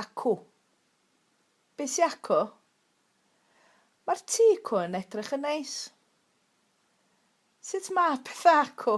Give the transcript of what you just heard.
Acw. Be sy acw? Mae'r tŷ cw yn edrych yn neis. Sut mae pethau acw?